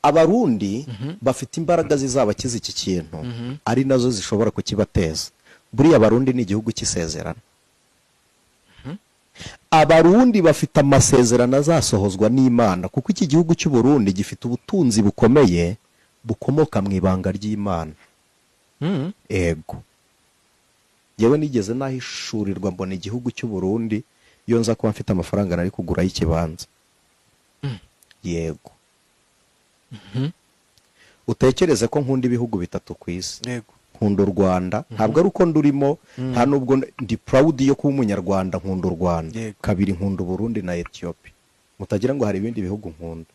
Abarundi bafite imbaraga zizabakiza iki kintu, ari nazo zishobora kukibateza. Buriya Abarundi ni igihugu cy'isezerano. Abarundi bafite amasezerano azasohozwa n'Imana, kuko iki gihugu cy'u Burundi gifite ubutunzi bukomeye bukomoka mu ibanga ry'Imana. Ego, yewe nigeze nahishurirwa mbona igihugu cy'u Burundi. Iyo nza kuba mfite amafaranga, nari kugurayo ikibanza. Yego, utekereze ko nkunda ibihugu bitatu ku isi. Nkunda u Rwanda, ntabwo ari uko ndurimo, nta nubwo ndi proud yo kuba Umunyarwanda. Nkunda u Rwanda. Kabiri, nkunda Uburundi na Ethiopia. Mutagira ngo hari ibindi bihugu nkunda.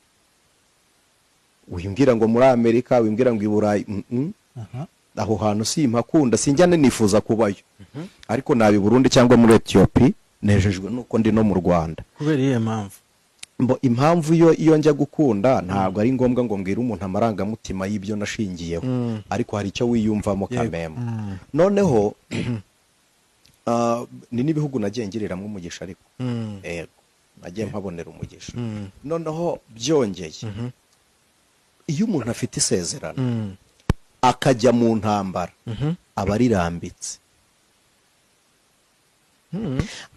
Wimbwira ngo muri Amerika, wimbwira ngo i Burayi, Aho hantu simpakunda, sinjya nifuza kubayo, ariko naba i Burundi cyangwa muri Ethiopia. Nejejwe nuko ndi no mu Rwanda. Kubera iyihe mpamvu? Mbo impamvu yo, iyo njya gukunda, ntabwo ari ngombwa ngo mbwire umuntu amarangamutima y'ibyo nashingiyeho, ariko hari icyo wiyumvamo. Kamembe. Noneho ni n'ibihugu nagiye ngiriramo umugisha, ariko yego, nagiye mpabonera umugisha. Noneho byongeye, iyo umuntu afite isezerano akajya mu ntambara, aba arirambitse.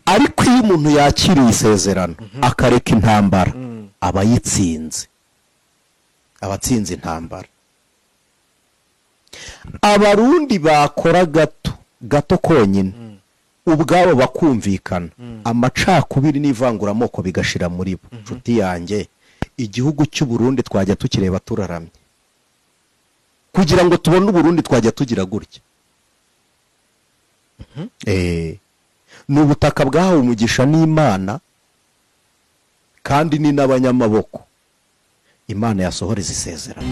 Ariko iyo umuntu yakiriye isezerano akareka intambara, aba ayitsinze, aba atsinze intambara. Abarundi bakora gato gato konyine, ubwabo bakumvikana, amacakubiri n'ivanguramoko bigashira muri bo, nshuti yanjye, igihugu cy'u Burundi twajya tukireba turaramye. Kugira ngo tubone Uburundi twajya tugira gutya. Ni ubutaka bwahawe umugisha n'Imana, kandi ni n'abanyamaboko Imana yasohoreza isezerano.